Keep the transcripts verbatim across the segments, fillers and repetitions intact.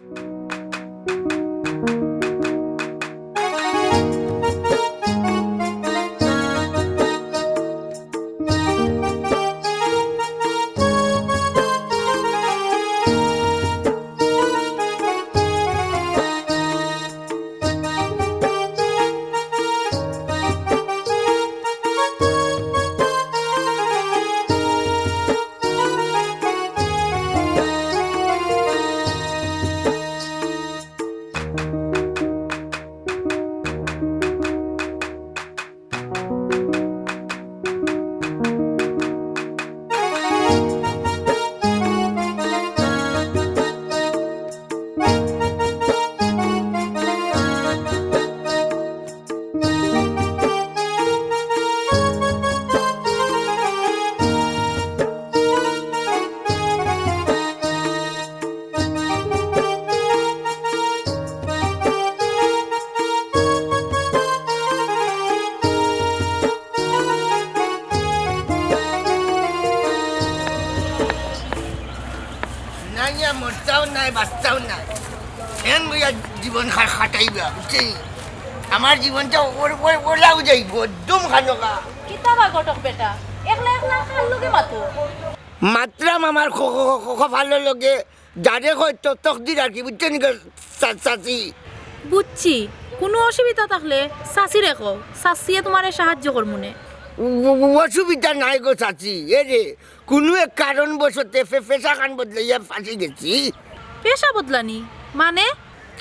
না, না, মরতাম নায়, বাঁচতাম নায়। এন বইয়া জীবন খা-, খাটাইবা, বুঝছনি? আমার জীবনটা ওর, ওর, ওলাউ যাইবো, একদম খানোকা। কিতা বা ঘটক বেটা, একলা একলা কার লগে মাতো? মাতরাম আমার খ-, খ-, খ-, কপালর লগে, যারে কয় তো তকদির আর কি, বুঝছনি গো চা-, চাচি? বুঝছি, কুনু অসুবিধা থাকলে চাচিরে কও, চাচিয়ে তুমারে সাহায্য করমুনে। ও-, ও-, অসুবিধা নাই গো চাচি, এ রে, কুনু এক কারণবশতে ফে-, ফেশাখান বদলাইয়া ফাঁসি গেছি। পেশা বদলানি? মানে?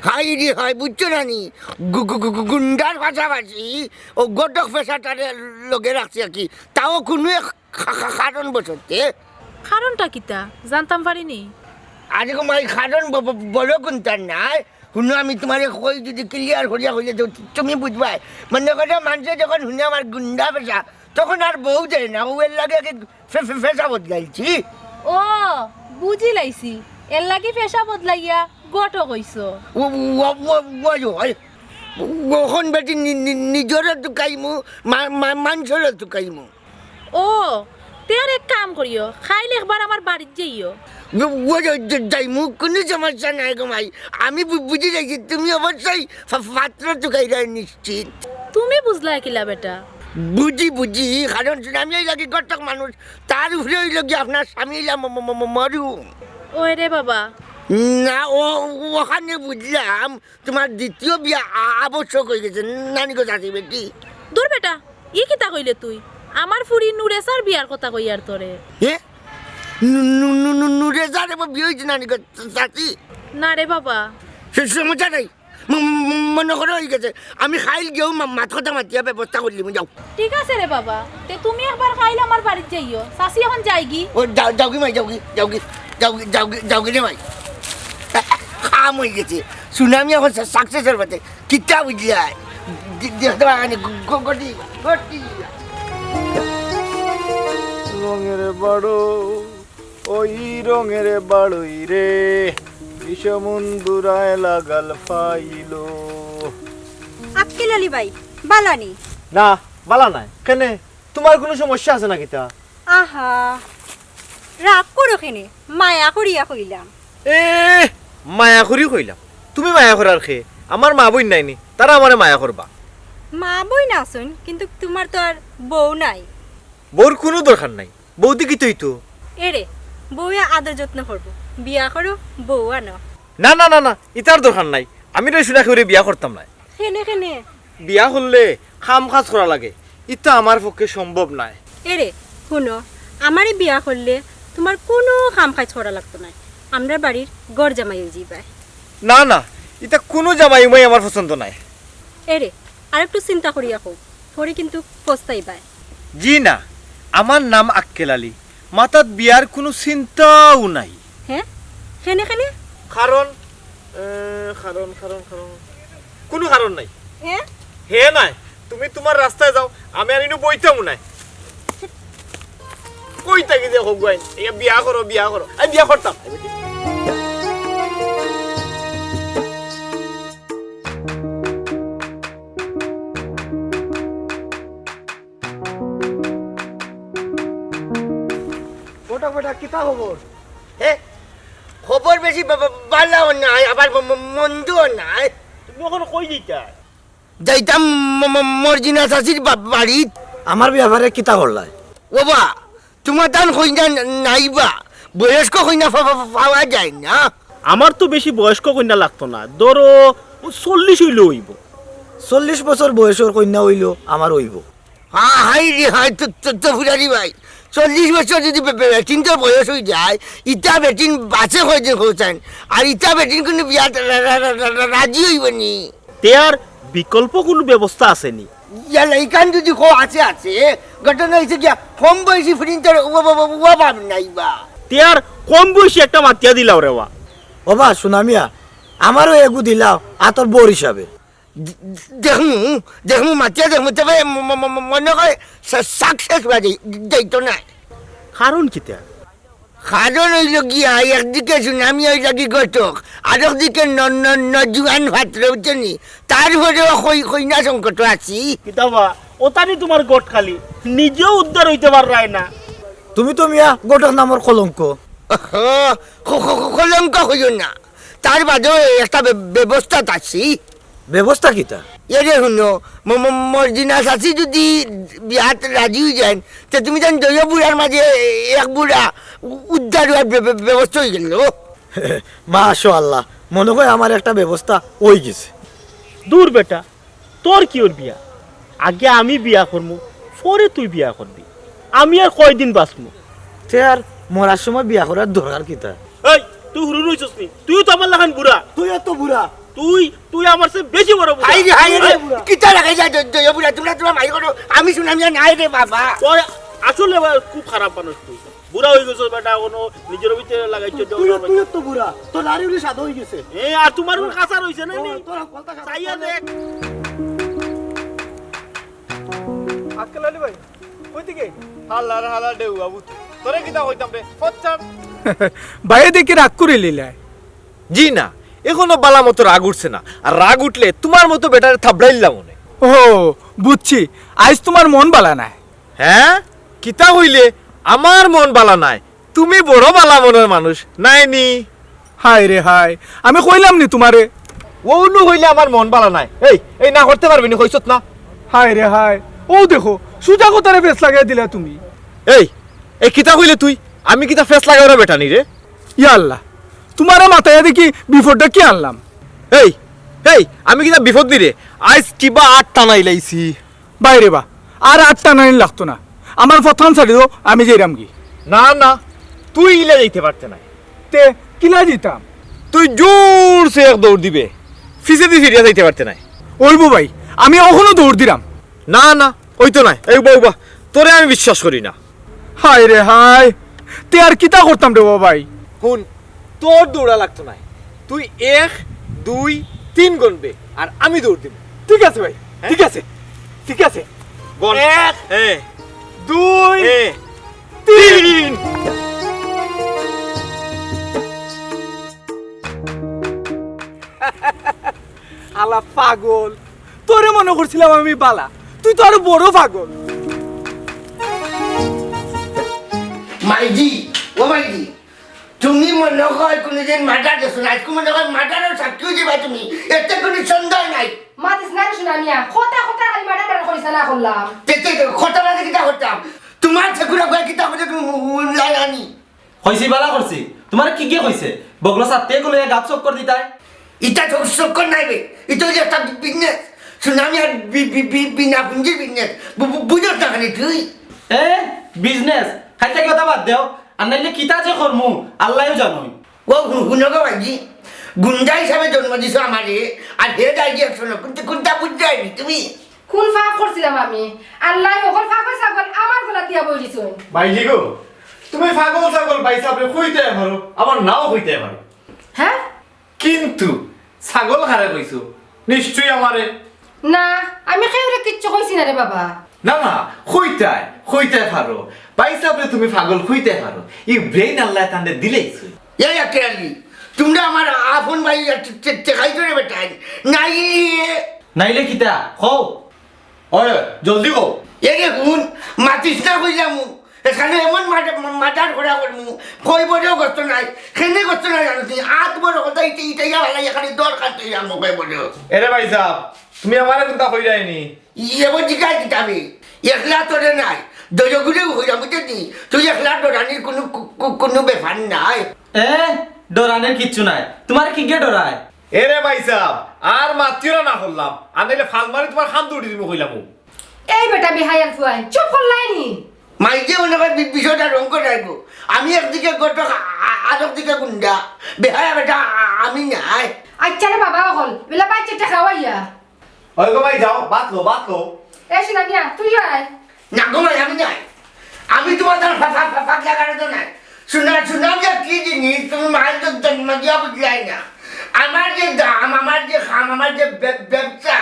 হায় রে হায়, বুঝছো না নি? গু-, গু-, গু-, গু-, গুন্ডার পাশাপাশি ও ঘটক পেশাটারে লগে রাখছি আর কি। তাও কুনু এক খা-, খা-, কারণবশতে। কারণটা কিতা? জানতাম পারিনি। আরে গো মাই, কারণ ব-, ব-, বড় কুন্তা নাই। হুনো, আমি তুমারে কই, যদি clear করিয়া কইলে তো তুমি বুঝবায়। মনে করো, মানষে যখন হুনে আমার গুন্ডা পেশা, তখন আর বউ দেয় না, ও এর লাগি আগে ফে-, ফে-, পেশা বদলাইছি। ও, বুঝিলাইছি, এর লাগি পেশা বদলাইয়া ঘটক অইছো। ও, ও, ও, ও, ও, ও, অখন বেটি নি-, নি-, নিজরও তুকাইমু, মা-, মা-, মানষরও তুকাইমু। ও, তে আর এক কাম করিও, কাইল একবার আমার বাড়িত যাইও। ও, ও, ও, যা-, যাইমু, কুনু সমস্যা নাই গো মাই। আমি বু-, বুঝিলাইছি, তুমি অবশ্যই ফা-, ফাত্র তুকাইরায় নিশ্চিত। তুমি বুঝলায় কিলা বেটা? বুঝি, বুঝি, কারণ হুনো, আমি অইলাগি ঘটক মানুষ, তার উপরে অইলোগি আপনার স্বামী অইলা ম-, ম-, ম-, ম-, মরহুম। ওই রে বাবা। না, ও, অখানে বুঝলাম, তুমার দ্বিতীয় বিয়া আ-, আবশ্যক অইগেছে, নানি গো চাচি বেটি। দূর বেটা, ই কিতা কইলে তুই? আমার ফুড়ি নুরেছার বিয়ার কথা কইয়ার তোরে। এ? নু-, নু-, নু-, নু-, নুরেছার এবার বিয়া অইছে নানি গো চাচি? না রে বাবা। সে সমস্যা নাই, ম-, ম-, মনে করো অইগেছে, আমি কাইল গিয়াউ মা-, মাত কথা মাতিয়া ব্যবস্থা করিলিমু, যাও। ঠিক আছে রে বাবা, তে তুমি একবার কাইল আমার বাড়িত যাইও, চাচি অখন যাইগি। ও যাও, যাওগি মাই, যাওগি, যাওগি, যাওগি, যাওগি, যাওগি রে মাই। কাম অইগেছে, সুনামি অখন সা-, success-র পথে। কিতা বুঝলায়? দে-, দেখতে পাওয়া নি, গ-, গ-, গটি, গটি। রঙের বাড়ো, ওই রঙের বাড়ই রে, বিষমুন্দুরায় লাগাল পাইলো। আক্কেল আলী ভাই, বালা নি? না, বালা নায়। কেনে? তুমার কুনু সমস্যা আছে না কিতা? আহা, রাগ করো কেনে? মায়া করিয়া কইলাম। এ, মায়া করি কইলাম? তুমি মায়া করার কে? আমার মা-বইন নাই নি? তারা আমারে মায়া করবা। মা-বইন আছইন, কিন্তু তুমার তো আর বউ নাই। বউর কুনু দরকার নাই। বউদি কিতা অইতো? এরে, বউয়ে আদর যত্ন করবো। বিয়া করো, বউ আনো। না, না, না, না, ইতার দরকার নাই। আমি রে শুনা কেউরে বিয়া করতাম নায়। কেনে, কেনে? বিয়া করলে কাম কাজ করা লাগে, ইতা আমার পক্ষে সম্ভব নায়। এরে, হুনো, আমারে বিয়া করলে তুমার কুনু কাম কাজ করা লাগতো নায়, আমরার বাড়ির ঘর জামাই অইযিবায়। না, না, ইতা কুনু জামাই উমাই আমার পছন্দ নায়। এরে, আরেকটু চিন্তা করিয়া কও, পরে কিন্তু পস্তাইবায়। জি না, আমার নাম আক্কেল আলী, মাথাত বিয়ার কুনু চিন্তাও নাই। হে? কেনে, কেনে? কারণ, এ, কারণ, কারণ, কারণ, কুনু কারণ নাই। হে? হে নায়, তুমি তুমার রাস্তায় যাও, আমি আর ইনো বইতামু নায়। কই থাকি যে হগুয়াইন, এই বিয়া করো, বিয়া করো। আমি বিয়া করতাম। ওটা বেটা, কিতা খবর? হে? খবর বেশি বা-, বা-, বালাও নাই, আবার ম-, ম-, মন্দও নাই। তুমি অখন কই যাইতায়? যাইতাম ম-, ম-, মর্জিনা চাচির বা-, বাড়িত। আমার ব্যাপারে কিতা করলায়? ওবা, তুমার তান কইনা নাইবা, বয়স্ক কইনা পা-, পা-, পা-, পাওয়া যায় না। আমার তো বেশি বয়স্ক কইনা লাগতো না, ধরো চল্লিশ অইলেও অইবো। চল্লিশ বছর বয়সর কইনা অইলেও আমার অইবো। হা, হায় রে হায়, তো, তো, তো ফুরারি ভাই, চল্লিশ বছর যদি বে-, বে-, বেটিনর বয়স অই যায়, ইতা বেটিন বাঁচে কয়দিন কও চাইন? আর ইতা বেটিন কুনু বিয়াত রা-, রা-, রা-, রা-, রা-, রাজি অইবো নি? তে আর বিকল্প কুনু ব্যবস্থা আছে নি? ইয়ালা, ইখান যদি কও আছে, আছে, ঘটনা অইছে গিয়া, কম বয়সী ফুরিন্তর ও-, ও-, ও-, অভাব নাইবা। তে আর কম বয়সী একটা মাতিয়া দিলাও রেবা। ওবা, সুনামিয়া, আমারও এগু দিলাও, আতর বর হিসাবে। দে-, দেখমু, দেখমু, মাতিয়া দেখমু, তবে ম-, ম-, ম-, মনে কয় সা-, success বা যাই-, যাইতো নায়। কারণ কিতা? কারণ অইলো গিয়া, একদিকে সুনামি অইলা গি ঘটক, আরকদিকে ন-, ন-, নজুয়ান পাত্র, বুঝছো নি? তারপরেও কই-, কইনা সংকট আছি। কিতা বা, ওতানি তুমার ঘটক খালি, নিজেও উদ্ধার অইতে পাররায় না। তুমি তো মিয়া ঘটক নামর কলঙ্ক। ওহো, ক-, ক-, ক-, কলঙ্ক কইও না। তার বাদেও একটা ব্য-, ব্যবস্থাত আছি। ব্যবস্থা কিতা? এরে হুনো, ম-, ম-, মর্জিনা চাচি যদি বিয়াত রাজি অই যাইন, তে তুমি জান দুইও বুড়ার মাঝে এক বুড়া উ-, উদ্ধার অওয়ার ব্য-, ব্য-, ব্যবস্থা অই গেল। মাশাআল্লাহ, মনে কয় আমার একটা ব্যবস্থা অই গেছে। দূর বেটা, তোর কিওর বিয়া? আগে আমি বিয়া করমু, পরে তুই বিয়া করবি। আমি আর কয়দিন বাঁচমু? তে আর মরার সময় বিয়া করার দরকার কিতা? এই, তুই হুরু রইছস নি? তুইও তো আমার লাখান বুড়া। তুইও তো বুড়া। তুই, তুই আমার চেয়ে বেশি বড় বুড়া। হায় রে, হায় রে, এই, কিতা লাগাই যায় দ-, দ-, বুড়া? তোমরা, তোমরা মাই করো, আমি সুনামিয়া নাই রে বাবা। তোর আসলে বা-, খুব খারাপ মানুষ তুই। বুড়া অই গেছস বেটা, অখনো নিজর ভিতরে লাগাইছস। তুই, তুইও, তুইও তো বুড়া, তোর নাড়ি উড়ি সাদা অই গেছে। এ, আর তুমার কাঁচা রইছে না নি? তোর কলতা সাদা। চাইয়া দেখ। আক্কেল আলী ভাই, কই থাকি? হালার হালা ঢেউ বাবু, তোরে কিতা কইতাম রে, ফচ্চার। ভাইয়ে দেখি রাগ করিলিলায়। জি না, অখনো বালা মতো রাগ উঠছে না। আর রাগ উঠলে তুমার মতো বেটারে থাবড়াইলাম অনে। ও, বুঝছি, আইজ তুমার মন বালা নায়। হ্যাঁ? কিতা কইলে? আমার মন বালা নায়? তুমি বড় বালা মনর মানুষ, নায় নি? হায় রে হায়, আমি কইলাম নি তুমারে? অউ নু কইলে আমার মন বালা নায়। এই, এই না করতে পারবে নি, কইছত না? হায় রে হায়, অউ দেখো, সুজা কথারে ফেস লাগাই দিলা তুমি। এই, এই কিতা কইলে তুই? আমি কিতা ফেস লাগাইরা বেটা নি রে? ইয়া আল্লাহ, তুমারে মাতাইয়া দেখি বিপদটা কি আনলাম? এই, এই, আমি কিতা বিপদ নি রে? আইজ কিবা আট টানাইলাইছি। বাইরে বা, আর আট টানানি লাগতো না। আমার পথখান ছাড়ি দেও, আমি যাইরাম গি। না, না, তুই ইলা যাইতে পারতে নায়। তে কিলা যাইতাম? তুই জোরসে এক দৌড় দিবে, পিছেদি ফিরিয়া যাইতে পারতে নায়। অইবো ভাই, আমি অখনো দৌড় দিরাম। না, না, অইতো নায়। এই উবা, উবা, তোরে আমি বিশ্বাস করি না। হায় রে হায়, তে আর কিতা করতাম রে বা ভাই? হুন, তোর দৌড়া লাগতো নায়, তুই এক, দুই, তিন গনবে, আর আমি দৌড় দিমু। ঠিক আছে ভাই, হ্যাঁ? ঠিক আছে, ঠিক আছে। গন। এক, এ। দুই, এ। তিন। আলা পাগল, তোরে মনো করছিলাম আমি বালা, তুই তো আরো বড় পাগল। মাইজি, ও মাইজি, তুমি মনো কয় কুনুদিন মার্ডার দেখছো না, আইজকু মনো কয় মার্ডারর সাক্ষী অইযিবায় তুমি, এতে কুনু সন্দেহ নাই। মাতিস না রে সোনা মিয়া, কথা কথা খালি মার্ডার মার্ডার করিস না, না করলাম। তে, তে, তে, কথা না কিতা করতাম? তুমার ছেকুরা কয় কিতা করতে তুমি মু-, মু-, মু-, লাগানি? কইছি বালা করছি। তুমারে কিগে কইছে? বগলো সাতটে গুলো গাছ চক্কর দিতায়? ইটা তো চক্কর নায় বে। ইটা অইলো একটা বিজনেস। সোনা মিয়ার বি-, বি-, বি-, বিনা পুঞ্জির বিজনেস। বু-, বু-, বুঝোস না খালি তুই? এ, বিজনেস? খাইতে কথা বাদ দেও। আর নাইলে কিতা যে করমু, আল্লায়ও জানইন। ও হু-, হুনো গো ভাইজি, গুন্ডা হিসাবে জন্ম দিছো আমারে, আর হে যায়গি একশো লোক। কিন্তু কোনটা বুঝ যায়নি তুমি? কোন পাপ করছিলাম আমি? আল্লায় হকল পাপর ছাগল আমার গলাত দিয়া বই দিছইন। ভাইজি গো, তুমি পাগল ছাগল ভাইসাবরে কইতায় পারো, আবার নাও কইতায় পারো। হ্যাঁ? কিন্তু ছাগল কারে কইছো? নিশ্চয়ই আমারে। না, আমি কেউরে কিচ্ছু কইছি না রে বাবা। না, না, কইতায়, কইতায় পারো। ভাইসাবরে তুমি পাগল কইতায় পারো। ই ব্রেইন আল্লায় তানরে দিলাইছইন। এই আক্কেল আলী, তুমরা আমার আপন ভাই আর টে-, টে-, ঠেকাইছো রে বেটাইন। নাইলে নাইলে কিতা? কও। ওই, জলদি কও। এরে হুন, মাতিস না কইলাম। এখানে এমন মার্ডার, মার্ডার করা করমু, কইবরেও গস্ত নাই, খেনে গস্ত নাই জানো ইটা ইয়া ভালা, এখানে দরকার তুই আমার মুখে বলো। এরে ভাইসাব, তুমি আমারে কুন্তা কইরায়নি? ইয়ে বল জিগাই দিতামি। একলা তোরে নাই, দজগুরেও কইরাম, বুঝছনি? তুই একলা ডরানির কুনু, কু-, কু-, কুনু ব্যাপার নাই। এ, ডরানির কিচ্ছু নাই। তুমারে কিগে ডরায়? এরে ভাইসাব, আর মাতিও না, না করলাম। আর নাইলে ফাল মারি তুমার কান দৌড়ি দিমু কইলাম। এই বেটা বেহায়ার ফুয়াইন, চুপ করলায়নি? মাইকে মনে হয় বি-, বিষয়টা রং করে রাখবো। আমি একদিকে ঘটক, আ-, আ-, আরেকদিকে গুন্ডা। বেহায়া বেটা আ-, আমি নাই। আচ্ছা রে বাবা, অকল বেলা বাইচ্চাটা খাওয়াইয়া। ওই গো ভাই, যাও, ভাত লো, ভাত লো। এ সোনা মিয়া, তুই আয়। না গো ভাই, আমি নাই। আমি তুমার তার ফা-, ফা-, ফা-, ফাঁক লাগানো তো নাই। সোনা, সোনা মিয়া কি জিনিস? তুমি মায়ের তো জন্ম দিয়া বুঝলাই না। আমার যে দাম, আমার যে খাম, আমার যে ব্য-, ব্যবসা,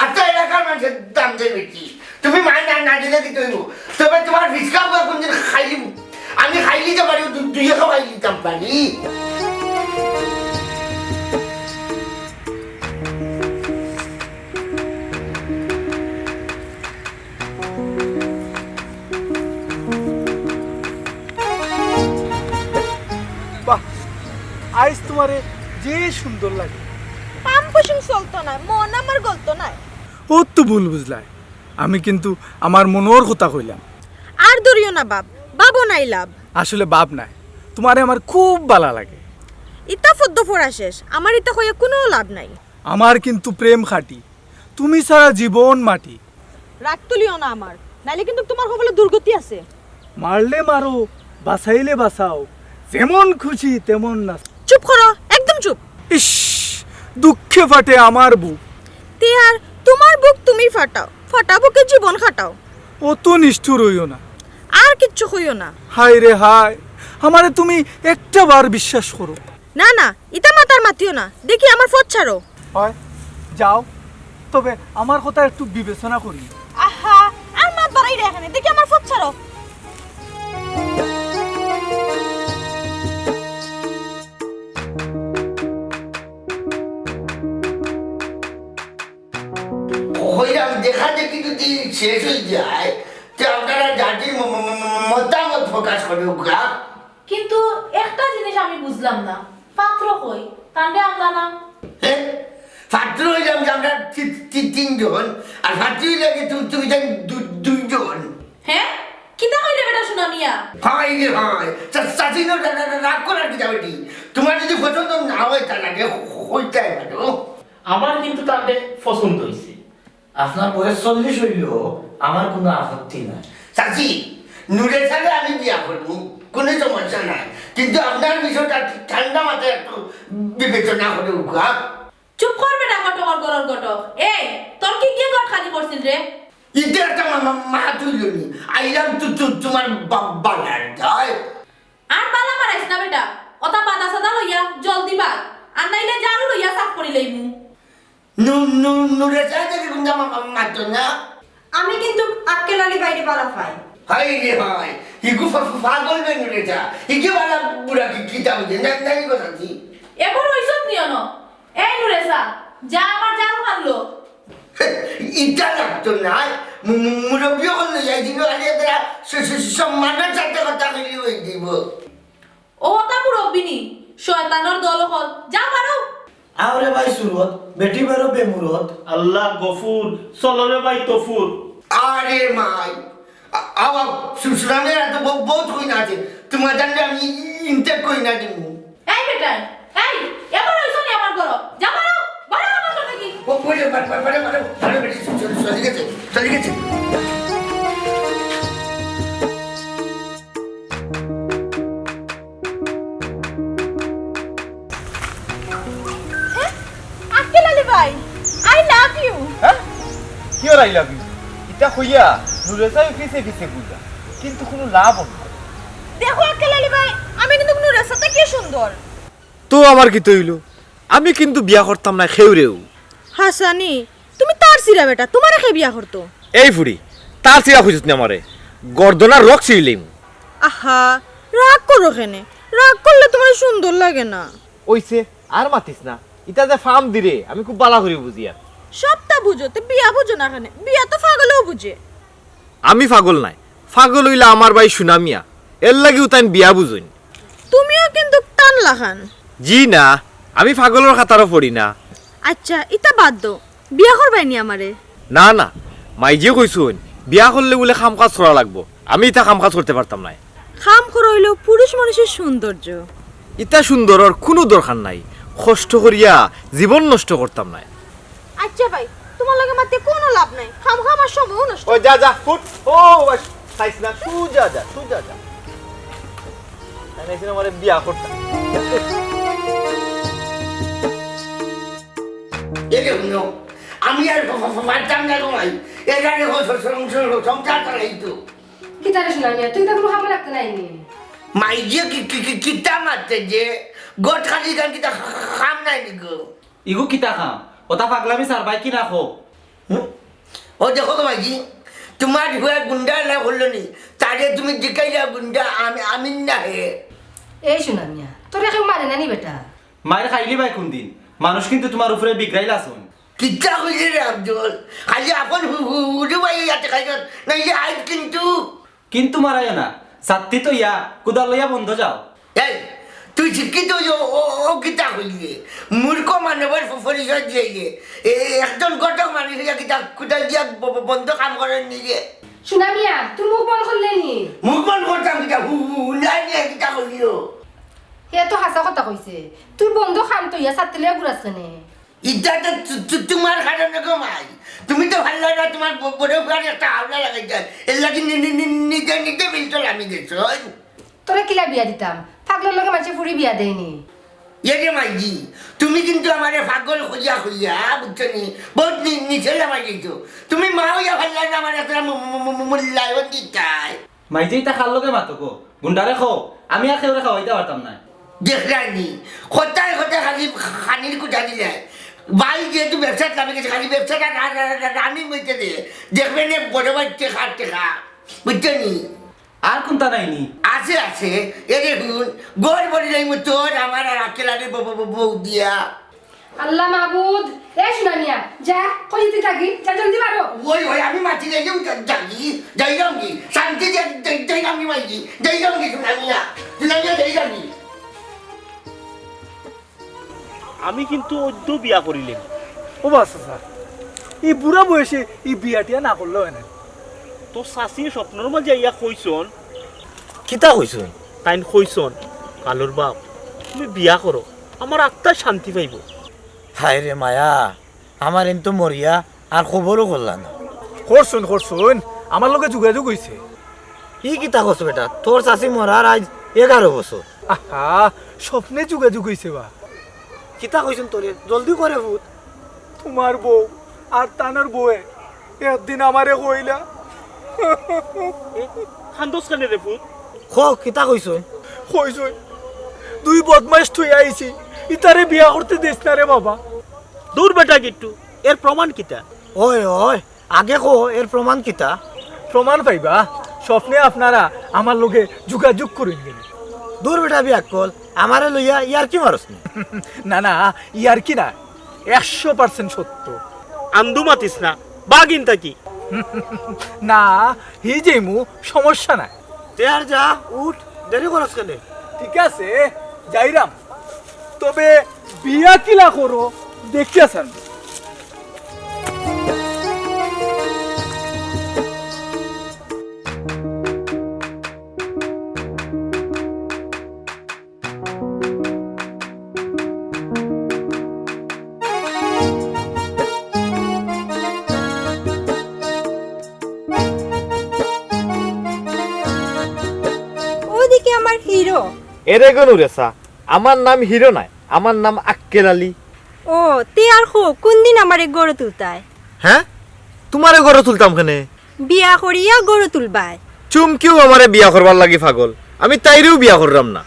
আর তো এলাকার মানুষের দাম দিয়ে বেশি। তুমি মায়ের না, না দিলে কি তৈব? তবে তুমার ফিসকা বুয়া কোনদিন খাইলি, আমি খাইলি তো পারি, দু-, দুই খাইলি তো পারি। বাহ, আইজ তুমারে যে সুন্দর লাগে। পাম্প পুশিং চলতো না, মন আমার গলতো না। ও তো ভুল বুঝলায়, আমি কিন্তু আমার মনর কথা কইলাম। আর ধরিও না বাপ, বাবও নাই লাভ। আসলে বাপ নাই, তুমারে আমার খুব ভালা লাগে। ইতা ফদ্দ ফড়া শেষ, আমার ইতা কইয়া কুনু লাভ নাই। আমার কিন্তু প্রেম খাঁটি, তুমি ছাড়া জীবন মাটি। রাগ তুলিও না আমার, নাইলে কিন্তু তুমার কপালে দুর্গতি আছে। মারলে মারো, বাঁচাইলে বাঁচাও, যেমন খুশি তেমন নাচ। চুপ করো, একদম চুপ। ইস, দুঃখে ফাটে আমার বুক। তে আর তুমার বুক তুমি ফাটাও, ফাটা বুকে জীবন খাটাও। অত নিষ্ঠুর অইও না। আর কিচ্ছু কইও না। হায় রে হায়, আমারে তুমি একটা বার বিশ্বাস করো। না, না, ইতা মাতার মাতিও না। দেখি আমার পথ ছাড়ো। হয়, যাও, তবে আমার কথা একটু বিবেচনা করি। আহা, আর মাত বাড়াই রে এখানে। দেখি আমার পথ ছাড়ো। কইলাম, দেখা দেখি যদি শেষ হয়ে যায়, তে আপনারা জাতির ম-, ম-, ম-, মতামত প্রকাশ করুক্কা। কিন্তু একটা জিনিস আমি বুঝলাম না, পাত্র কই? তানরে আনলা না? হে? পাত্র অইলাম যে আমরা তি-, তি-, তিনজন, আর পাত্রী অইলে কি তু-, তুমি জানি দু-, দুইজন। হে? কিতা কইলে বেটা সোনা মিয়া? হায় রে হায়, চা-, চাচি নো রা-, রা-, রা-, রাগ করার কিতা বেটি? তুমার যদি পছন্দ না হয় তা লাগে, হ-, হ-, হইতে পারো। আমার কিন্তু তানরে পছন্দ হইছে। আপনার বয়স চল্লিশ হইলেও আমার কোনো আপত্তি নাই। চাচি, নুরেছারে আমি বিয়া করমু, কোনো সমস্যা নাই, কিন্তু আপনার বিষয়টা ঠান্ডা মাথায় একটু বিবেচনা করুক্কা। চুপ কর বেটা, ঘটকর ঘরর ঘটক। এই, তোর কিগে ঘট খালি করছিল রে? ইটা একটা মা-, মা-, মাত অইলো নি? আইলাম তো, তো, তুমার বা-, বালার দায়। আর বালা মারাইস না বেটা, অতা বাদা সাদা লইয়া জলদি বাদ, আর নাইলে ঝাড়ু লইয়া সাফ করি লইমু। নু-, নু-, নুরেছা দেখি কুনটা মা-, মা-, মাতো না। আমি কিন্তু আক্কেল আলী ভাইরে বালা পাই। হায় রে হায়, হিগু ফা-, ফা-, পাগল বে নুরেছা, হিগে বালা বুড়া কি, কিতা বুঝে? না, না, হিগু সাথী। এবার অইছত নিও ন। এই নুরেছা, যা আমার ঝাড়ু আনলো। ইটা লাগতো না, মু-, মু-, মুরব্বি অকল লইয়া দিল, আরে এরা স-, স-, সম্মানের সাথে কথা কইলে হই দিব। ও তা মুরব্বি নি, শয়তানর দল অকল, যা পারো। আও রে ভাই সুরত, বেটি বেরো বেমুরত। আল্লাহ গফুর, চলো রে ভাই তফুর। আরে মাই, আ-, আও, আও, সু-, সুরানের এত ব-, বহুত কই না আছে, তোমার জানলে আমি ইনটেক কই না দিমু। এই বেটা, এই, এবার অইছো নি আমার ঘরো, যা পারো, বারো আমার ঘর থাকি। ও, ওই যে, বারো, বারো, বারো, বারো, বারো, চলে গেছে, চলে গেছে। হ্যাঁ? আক্কেল আলী ভাই, I love you। হ্যাঁ? কি ওর I love you? ইটা কইয়া নুরেছায় পিছে পিছে ঘুরলা, কিন্তু কোনো লাভ হলো না। দেখো আক্কেল আলী ভাই, আমি কিন্তু নুরেছাতে কি সুন্দর। তো আমার কিতা অইলো? আমি কিন্তু বিয়া করতাম না কেউরেউ। হাছানি, তুমি তার ছিড়া বেটা, তোমারে কে বিয়া করতো? এই ফুড়ি, তার ছিড়া কইছত নি আমারে? গর্দনার রক ছিড়ি লইমু। আহা, রাগ করো কেনে? রাগ করলে তোমার সুন্দর লাগে না। অইছে, আর মাতিস না। ইটা যে ফাম দিরে, আমি খুব বালা করি বুঝিয়ার। সবটা বুঝো, তে বিয়া বুঝো না কেনে? বিয়া তো পাগলেও বুঝে। আমি পাগল নায়, পাগল অইলা আমার ভাই সুনা মিয়া, এরলাগিউ তাইন বিয়া বুঝইন। তুমিও কিন্তু তান লাখান। জি না, আমি পাগলর কাতারো পড়ি না। আচ্ছা, ইতা বাদ দেও, বিয়া করবায় নি আমারে? না, না, মাইজিয়ে কইছইন, বিয়া করলে বুলে কাম কাজ করা লাগবো। আমি ইতা কাম কাজ করতে পারতাম নায়। কাম করা অইলো পুরুষ মানুষর সৌন্দর্য। ইতা সৌন্দর্যর কুনু দরকার নাই, কষ্ট করিয়া জীবন নষ্ট করতাম নায়। আচ্ছা ভাই, তুমার লগে মাতে কুনু লাভ নাই, খামখা আমার সময়ও নষ্ট। ওই যা, যা, ফুট। ও, বাস, খাইস না, তুই যা, যা, তুই যা, যা। আমি আইছি আমারে বিয়া করতাম। এরে হুনো, আমি আর ফ-, ফ-, ফ-, পারতাম না গো মাই। এরা রে হো, স-, স-, স-, সংসার চালাইতো। কিতা রে সোনা মিয়া, তুই তো কুনু কামো লাগতে নায় নি। মাইজিয়ে কি, কি, কি, কিতা মাতে যে? গট খালি গান কিতা কাম নাই নি গো? ইগু কিতা কাম? ওটা পাগলামি স্যার ভাই কি না কো? হুম? ও দেখো গো মাইজি, তুমার হুয়া গুন্ডা না করলো নি? তারে তুমি জিকাইলা গুন্ডা, আমি, আমি না হে। এই সোনা মিয়া, তোরে কেউ মারে না নি বেটা? মাইর খাইলি ভাই কুনদিন? মানুষ কিন্তু তুমার উপরে বিগড়াইল আছইন। কিতা কইলে রে আফজল? খালি আপন হু-, হু-, হুজু ভাই ইয়াতে খাইছস, নাইলে আইজ কিন্তু। কিন্তু মারাইও না, ছাত্তি তো ইয়া, কুদাল লইয়া বন্ধ যাও। এই, তুই শিক্ষিত অইয়া ও, ও, ও কিতা কইলে? মূর্খ মানবর প-, পরিচয় দিলে। এ, এ, একজন ঘটক মানুষ অইয়া কিতা কুদাল দিয়া ব-, ব-, বন্ধ কাম করের নি রে? সোনা মিয়া, তুই মুখ বন্ধ করলে নি? মুখ বন্ধ করতাম কিতা? হু, হু, হু, নাই নি, কিতা কইলো? হে তো হাছা কথা কইছে। তুই বন্ধ কাম তো ইয়া ছাত্তি লইয়া ঘুরাস কেনে? ইটা তো তু-, তু-, তুমার কারণে গো মাই। তুমি তো পারলায় না, তুমার ব-, বড় ভাইর একটা হাওলা লাগাইতায়। এর লাগি নি-, নি-, নি-, নিজে নিজে বিলটা লামি গেছো। তোরে কিলা বিয়া দিতাম? পাগলর লগে মানষে ফুরি বিয়া দেয় নি। এরে মাইজি, তুমি কিন্তু আমারে পাগল কইয়া কইয়া, বুঝছো নি? বউত নি-, নিচে লামাই গেছো। তুমি মা অইয়া পারলায় না আমারে একটা মূ-, মূ-, মূ-, মূ-, মূল্যায়ন দিতায়। মাইজি, ইতা কার লগে মাতো গো? গুন্ডারে কও, আমি আর কেউরে খাওয়াইতাম পারতাম নায়। দেখরায়নি, কথায় কথায় খালি খানির কুটা দিলায়। ভাই যেহেতু ব্যবসাত লামি গেছে, খালি ব্যবসাটা রা-, রা-, রা-, running অইতে দে। দেখবে নে বড় ভাইর টেকা, টেকা। বুঝছো নি? আর কুনতা নাই নি? আছে, আছে। এরে হুন, ঘর ভরি নাই মতো আমার আর আক্কেল আলীর বউ, বউ, বউ, বউ দিয়া। আল্লাহ মাবুদ, এ সোনা মিয়া, যা, কইছি থাকি, যা জলদি বারো। ওই, ওই, আমি মাটি যাইলাম, যা-, যাগি, যাইলাম কি? শান্তি যা-, যাই-, যাইলাম কি মাইজি? যাইলাম কি সোনা মিয়া? সোনা মিয়া, যাইলাম কি? আমি কিন্তু অদ্য বিয়া করিলাম। ও বা চাচা, ই বুড়া বয়সে ই বিয়া টিয়া না করলে অয় না। তোর চাচিয়ে স্বপ্নর মাঝে আইয়া কইছইন। কিতা কইছইন? তাইন কইছইন, "কালুর বাপ, তুমি বিয়া করো, আমার আত্মায় শান্তি পাইবো।" হায় রে মায়া, আমার এন তো মরিয়া আর খবরও করলা না। করছইন, করছইন, আমার লগে যোগাযোগ অইছে। ই কিতা কছ বেটা, তোর চাচি মরার আইজ এগারো বছর। আহা, স্বপ্নে যোগাযোগ অইছে বা। কিতা কইছইন তোরে? জলদি কও রে পুত। তুমার বউ আর তানর বউয়ে একদিন আমারে কইলা। এ, কান্দস কেনে রে পুত? ক, কিতা কইছইন? কইছইন, দুই বদমাইশ থুইয়া আইছি, ইতারে বিয়া করতে দিস না রে বাবা। দূর বেটা গিট্টু, এর প্রমাণ কিতা? ওই, ওই, আগে ক, এর প্রমাণ কিতা? প্রমাণ পাইবা, স্বপ্নে আপনারা আমার লগে যোগাযোগ করইন গেলে। দূর বেটা বিয়াক্কল, আমারে লইয়া ইয়ার্কি মারস নি? না, না, ইয়ার্কি না, একশো percent সত্য। আন্দু মাতিস না, বাগিন থাকি। না, হি যেমু, সমস্যা নাই। তে আর যা, উঠ, দেরি করস কেনে? ঠিক আছে, যাইরাম। তবে বিয়া কিলা করো, দেখিয়া ছাড়মু। ওদিকে আমার হিরো। এরে গো নুরেসা, আমার নাম হিরো নায়, আমার নাম আক্কেল আলী। ও, তে আর কও, কুনদিন আমারে গড়ে তুলতায়? হ্যাঁ? তুমারে গড়ে তুলতাম কেনে? বিয়া করিয়া গড়ে তুলবায়। চুমকিও আমারে বিয়া করবার লাগি পাগল, আমি তাইরেও বিয়া কররাম না।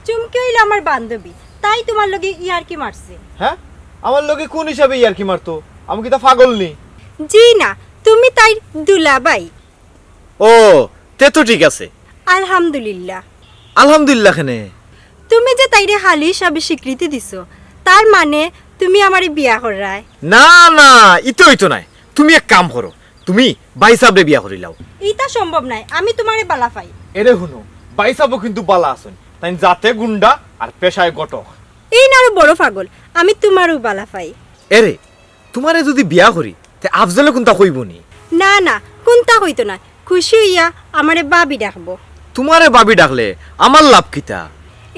চুমকি অইলো আমার বান্ধবী, তাই তুমার লগে ইয়ার্কি মারছে। হ্যাঁ? আমার লগে কুন হিসাবে ইয়ার্কি মারতো? আমি কিতা পাগল নি? জি না, তুমি তাইর দুলাভাই। ও, তে তো ঠিক আছে। আলহামদুলিল্লাহ। আলহামদুলিল্লাহ কেনে? তুমি যে তাইরে হালি হিসাবে স্বীকৃতি দিছো, তার মানে তুমি আমারে বিয়া কররায়? না, না, ইতা অইতো নায়। তুমি এক কাম করো, তুমি ভাইসাবরে বিয়া করিলাও। ইতা সম্ভব নায়, আমি তুমারে বালা পাই। এরে হুনো, ভাইসাবও কিন্তু বালা আছইন, তাইন জাতে গুন্ডা আর পেশায় ঘটক। এইন আরো বড় পাগল, আমি তুমারেউ বালা পাই। এরে, তুমারে যুদি বিয়া করি, তে আফজলে কুনতা কইবো নি? না, না, কুনতা কইতো নায়। খুশি অইয়া আমারে ভাবি ডাকবো। তুমারে ভাবি ডাকলে আমার লাভ কিতা?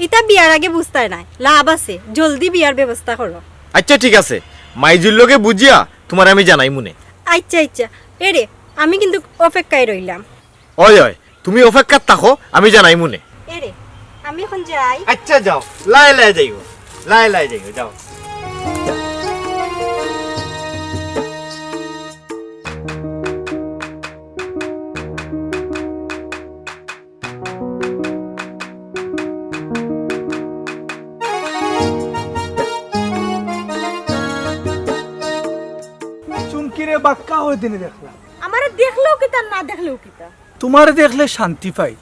ইতা বিয়ার আগে বুঝতায় নায়, লাভ আছে, জলদি বিয়ার ব্যবস্থা করো। আইচ্ছা, ঠিক আছে, মাইজির লগে বুঝিয়া তুমারে আমি জানাইমুনে। আইচ্ছা, আইচ্ছা, এরে, আমি কিন্তু অপেক্ষায় রইলাম। অয়, অয়, তুমি অপেক্ষাত থাকো, আমি জানাইমুনে। এরে, আমি অখন যাই। আইচ্ছা, যাও, লায় লায় যাইও, লায় লায় যাইও, যাও। চুমকিরে বাক্কা অউ দিনে দেখলাম। আমারে দেখলেও কিতা, না দেখলেও কিতা? তুমারে দেখলে শান্তি পাই,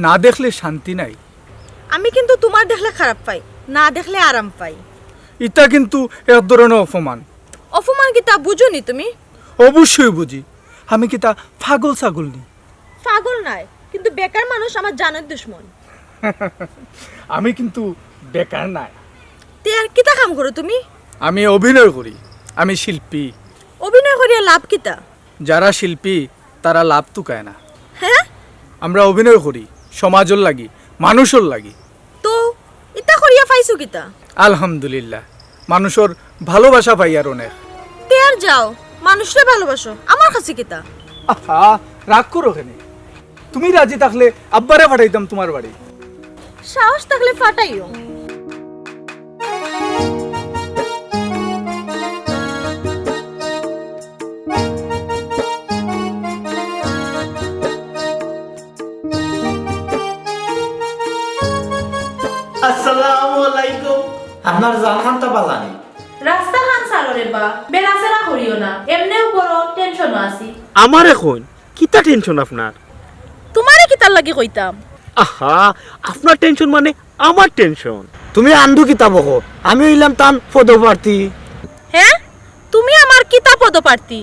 না দেখলে শান্তি নাই। আমি কিন্তু তুমারে দেখলে খারাপ পাই, না দেখলে আরাম পাই। ইতা কিন্তু এক ধরনের অপমান। অপমান কিতা বুঝো নি তুমি? অবশ্যই বুঝি। আমি কিতা পাগল ছাগল নি? পাগল নায়, কিন্তু বেকার মানুষ আমার জানের দুশমন। আমি কিন্তু বেকার নায়। তে আর কিতা কাম করো তুমি? আমি অভিনয় করি, আমি শিল্পী। অভিনয় করিয়া লাভ কিতা? যারা শিল্পী, তারা লাভ তুকায় না। হ্যাঁ? আমরা অভিনয় করি সমাজর লাগি, মানুষর লাগি। তো ইতা করিয়া পাইছো কিতা? আলহামদুলিল্লাহ, মানুষর ভালোবাসা পাইয়ার অনেক। তে আর যাও, মানুষরে ভালোবাসো, আমার কাছে কিতা? আহা, রাগ করো কেনে? তুমি রাজি থাকলে আব্বারে পাঠাইতাম তুমার বাড়ি। সাহস থাকলে পাঠাইও। আসসালামু আলাইকুম। আপনার জান খানটা বালা নি? রাস্তা খান ছাড়ো রে বা, বেড়াছেড়া করিও না, এমনেউ বড় টেনশনো আছি। আমারে কইন, কিতা টেনশন আপনার? তুমারে কিতার লাগি কইতাম? আহা, আপনার টেনশন মানে আমার টেনশন। তুমি আন্দু কিতা বকো? আমি অইলাম তান পদপ্রার্থী। হ্যাঁ? তুমি আমার কিতা পদপ্রার্থী?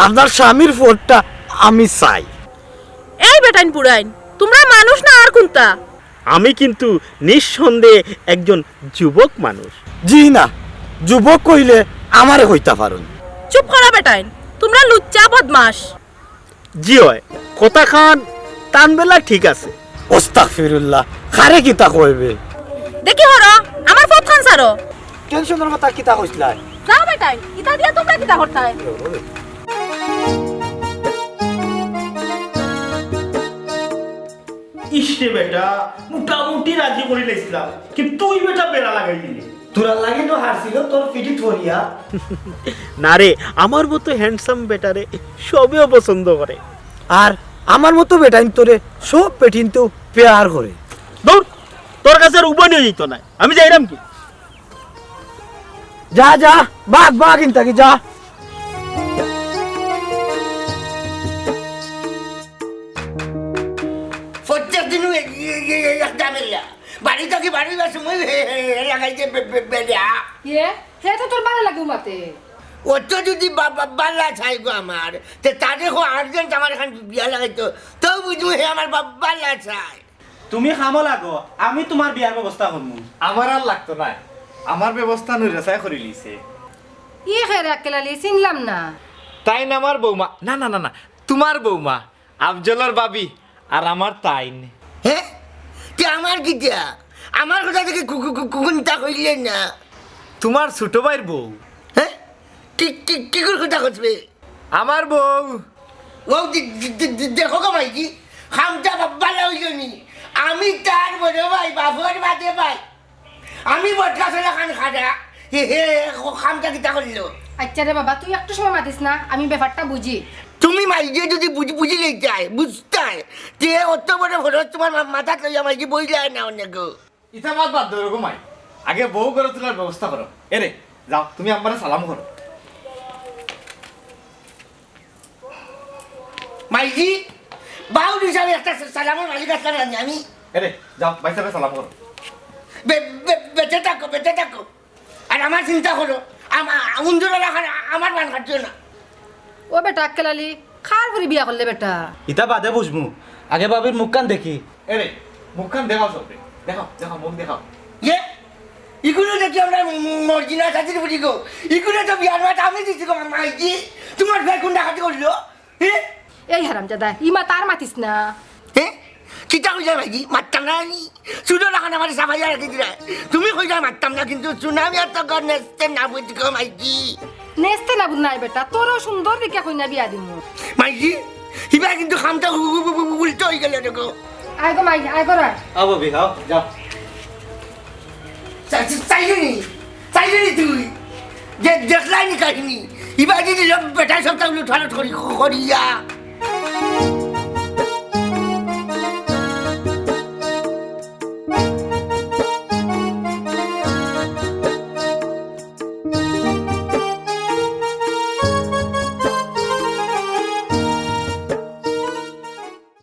আপনার স্বামীর পদটা আমি চাই। এই বেটাইন পুড়াইন, তুমরা মানুষ না আর কুনতা? আমি কিন্তু নিঃসন্দেহে একজন যুবক মানুষ। জি না, যুবক কইলে আমারে কইতা পারইন। চুপ করো বেটাইন, তুমরা লুচ্চা বদমাশ। জি অয়, কথা খান তান বেলা ঠিক আছে। আস্তাগফিরুল্লাহ, কারে কিতা কইবে? দেখি হরো, আমার পথ খান ছাড়ো। টেনশনর কথা কিতা কইছলায়? যাও বেটাইন, ইতা দিয়া তুমরা কিতা করতায়? ইস রে বেটা, মোটামুটি রাজি করি লাইছলাম, কিন্তু তুই বেটা বেড়া লাগাই দিলি। তোরার লাগি তো হারছিল তোর পিঠিত পড়িয়া। না রে, আমার মতো হ্যান্ডসাম বেটারে সবেও পছন্দ করে। আর আমার মতো বেটাইন তোরে সব বেটিন তো পেয়ার করে। দূর, তোর কাছে আর উবানি অইতো নায়, আমি যাইরাম কি? যা, যা, বাগ, বাগ, ইনতাকি, যা। প্রত্যেক দিনও এই, এই, এই, এই এক ঝামেলা। বাড়ি থাকি বাড়ি যাওয়ার সময় হে, হে, হে, হে লাগাই যে বে-, বে-, বেড়া। ইয়ে, হে তো তোর বালা লাগেউ মাতে। অত যদি বা-, বা-, বালা চায় গো আমার, তে তারে কও urgent আমার এখান বিয়া লাগাইতো, তেউ বুঝমু হে আমার বা-, বালা চায়। তুমি কামো লাগো, আমি তুমার বিয়ার ব্যবস্থা করমু। আমার আর লাগতো নায়, আমার ব্যবস্থা নুরুন্নেছায় করিলিছে। ইয়ে কে রে আক্কেল আলী, চিনলাম না। তাইন আমার বৌমা, না, না, না, না, তুমার বৌমা, আফজলর ভাবি, আর আমার তাইন। হে? তে আমার কিতা? আমার কথা দেখি কু-, কু-, কু-, কুনতা কইলে না? তুমার ছোট ভাইর বউ। হে? কি, কি, কিগুর কথা কইছ বে? আমার বউ। ও দি-, দি-, দি-, দি-, দেখো গো মাইজি, কামটা বা-, বালা অইলো নি। আমি তার বড় ভাই, বাপর বাদে ভাই। আমি বটগাছর লাখান খাড়া, হে, হে, হে, কামটা কিতা করলো? আচ্ছা রে বাবা, তুই একটু সময় মাতিস না, আমি ব্যাপারটা বুঝি। তুমি মাইজি যদি বুঝ-, বুঝিলাইতায়, বুঝতায়, তে অত বড় খরচ তুমার মা-, মাথাত লইয়া মাইজি বইলায় না অনেক। ইতা মাত বাদ দেও গো মাই, আগে বউ ঘরো তুলার ব্যবস্থা করো। এরে, যাও, তুমি আম্মারে সালাম করো। মাইজি, বাউল হিসাবে একটা সা-, সালামর মালিক আছলাম না নি আমি? এরে, যাও, ভাইসাবরে সালাম করো। বে-, বে-, বেঁচে থাকো, বেঁচে থাকো। আর আমার চিন্তা করো, আমা-, উন্দুরর লাখান আমার বান কাটিও না। ও বেটা, আক্কেল আলী, কার ফুরি বিয়া করলে বেটা? ইতা বাদে বুঝমু, আগে ভাবির মুখখান দেখি। এরে, মুখখান দেখাও সবরে, দেখাও, দেখাও, মুখ দেখাও। ইগুলো দেখি আমরা মর্জিনা চাচির বুড়ি গো। ইগুলো তো বিয়ার মাত আমি দিছি গো, মাইজি। তোমার ভাই কোন ডাকাতি করলো? হ্যাঁ? এই হারামজাদা, ইমা তার মাতিস না। হ্যাঁ? কিতা কইলা মাইজি? মাততাম না আমি। চুলো লাখান আমার সাফাইয়া রাখি দিলা। তুমি কইলা মাততাম না, কিন্তু সুনামি আর তো ঘর নেস্তে না বুঝ গো মাইজি। নেস্তে না বুঝ নাই বেটা, তোরও সুন্দর দেখে কইনা বিয়া দিমু। মাইজি, ইবার কিন্তু খামটা উল্টো হয়ে গেল দেখো। আয় গো মাই, আয় গো রা। আও ভাবি, আও, যাও। চাই-, চাই-, চাইলি নি? চাইলি নি তুই? যে দেখলাই নি কাহিনী? ইবার যদি লোক বেটায় সবটা উলট ফালট করি, করিয়া।